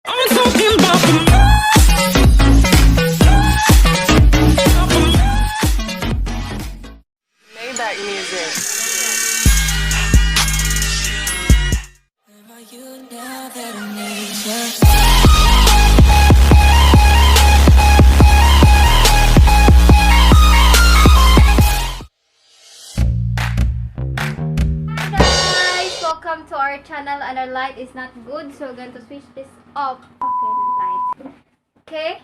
I'm talking about the Maybach music. Welcome to our channel, and our light is not good, so we're going to switch this off. Okay, light. Okay,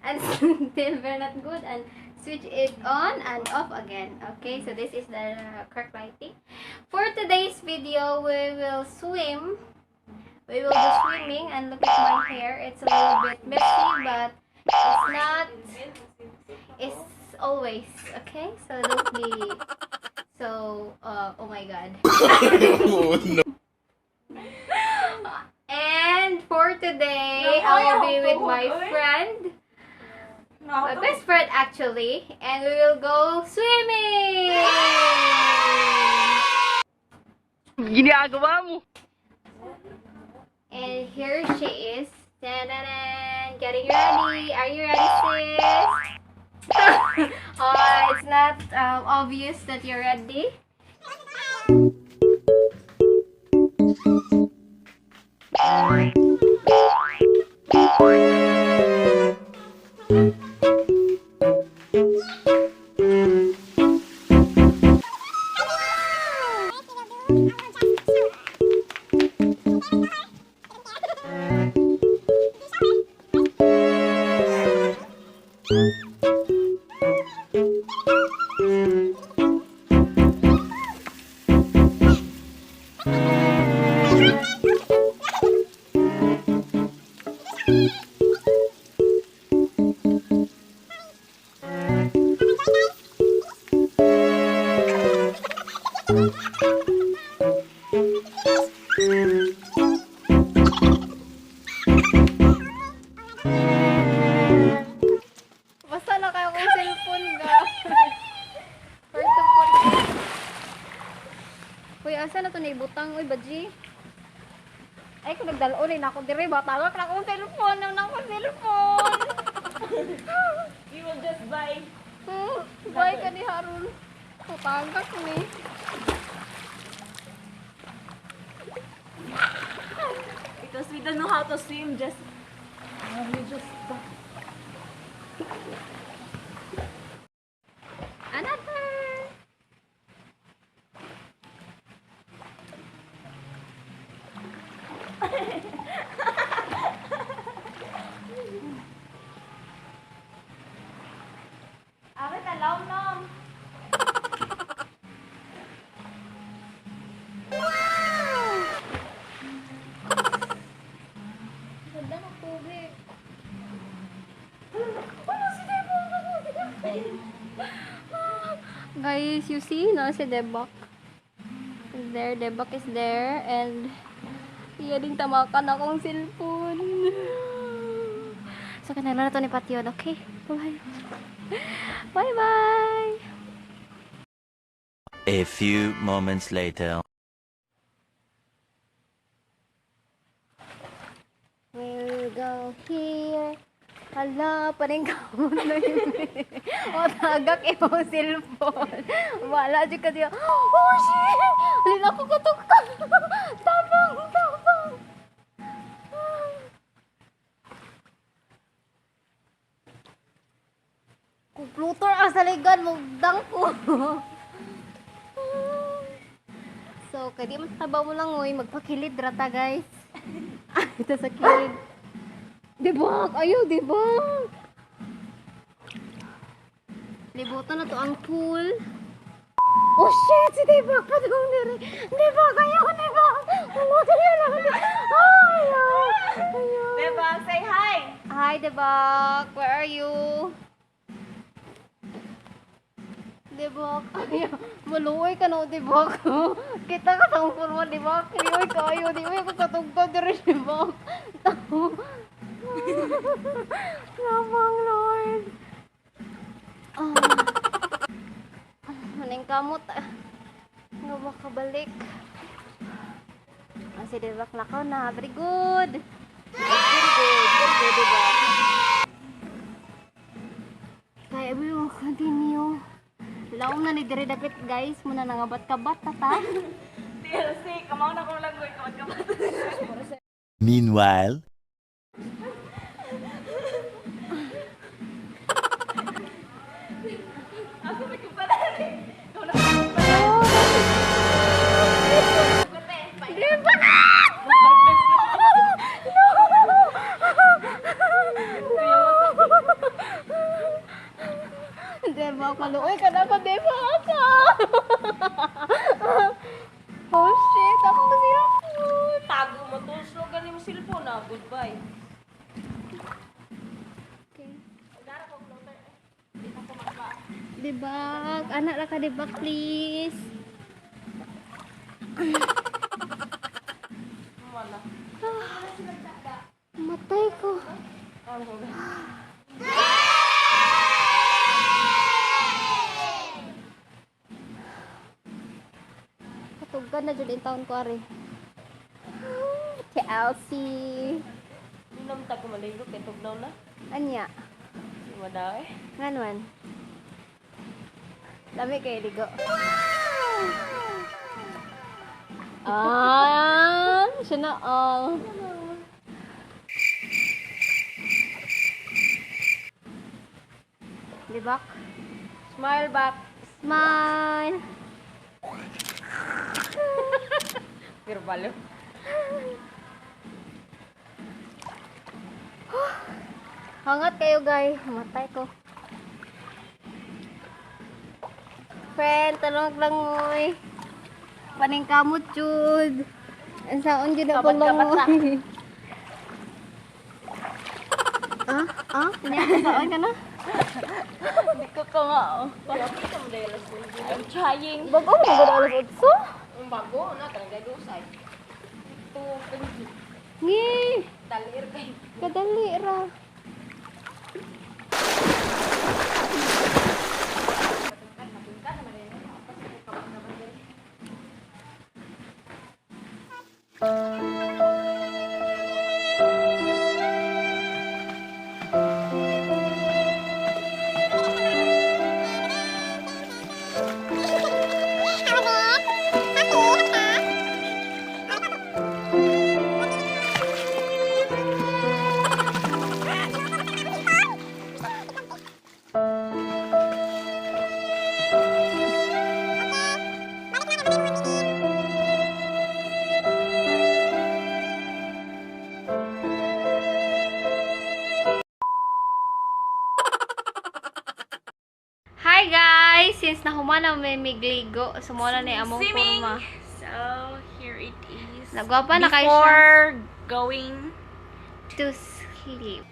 and still we're not good, and switch it on and off again. Okay, so this is the correct lighting. For today's video, we will swim. We will do swimming, and look at my hair. It's a little bit messy, but it's not. It's always okay. So don't be. So, oh my god. Oh, no. And for today, I will be with my friend. My best friend actually. And we will go swimming! Ginagawa mo. And here she is. Ta-da-da! Getting ready. Are you ready, sis? It's not obvious that you're ready. Basta na kayo kung cellphone ga. First of all. Uy, asa na to na ibutang? Uy, badji. Ay, kung nagdalo-unin ako dire, batagak na akong cellphone. Nang akong cellphone. You will just buy. Buy ka ni Harun. Batagak ni. Because we don't know how to swim, just we just Another. Arit, alaw nom. Wow! Ganda ng tubig. Guys, you see, no, si Debak is there. Debak is there, and iyaling tamakan akong cellphone. So, kanala na to ni Patyon, okay? Bye-bye. Bye-bye! A few moments later. We'll go here. Hala, paring kamon na yun. O, tagak imong cellphone. Wala, di ka diya. Oh, shit! Halila ko katok ka. Tabang, tabang. Komplutor ang saligan, mugdang ko. So, kadi matabaw mo lang, uy. Magpakilid rata, guys. Ito sa kilid. Dibak! Ayaw, dibak! Libutan na to ang pool. Oh shit! Si Dibak! Padung nire! Dibak! Ayaw! Dibak! Umutin niya lang! Ayaw! Ayaw! Debak, say hi. Hi, Dibak! Where are you? Dibak! Ayaw! Maluoy ka na, Dibak! Kita ka sa pool mo, Dibak! Ayaw ka! Ayaw! Ayaw ako katugtog dire, Dibak! Lamang, Lord. Maning kamot. Nga makabalik. Ang si Debak lakaw na. Very good. na ni diri dapit guys, muna nangabat-kabat ta. DLC, kamaw na kong langoy, kamat-kamat. Meanwhile, Ako may kumpalari. Ikaw na Di ba? Deba ako, luoy ka na ako, deba ako. Oh shit, ako kasi ako. tago mo to. So, galing mo cellphone na. Goodbye. Okay. Dara ko floater. Hindi na ko makba. Debak, anak ra ka debak please. Wala. Matay ko. Ang hula. Katugan na dyan yung taon ko ari. Chelsea. Minam ta ko maligo kay tugnaw na. Anya? Di mo daw eh. Nganuan? Dami kayo ligo. Ah, siya na all. Dibak? Smile back. Smile. Pero balo. Hangat kayo guys. Matay ko. Friend, tanong lang moy. Paning kamot jud. Ang saon jud ako lang moy. Nya saon ka na? Hindi ko ka nga. I'm trying. Bago mo gud alas 8. Ang bago na talaga dusay. Ito, Ngi, talir kay. kadali ra. Hi guys! Since nahumana may migligo, sumula ni among Swimming. forma. So, here it is. Nagwapa na kayo siya Before going to sleep.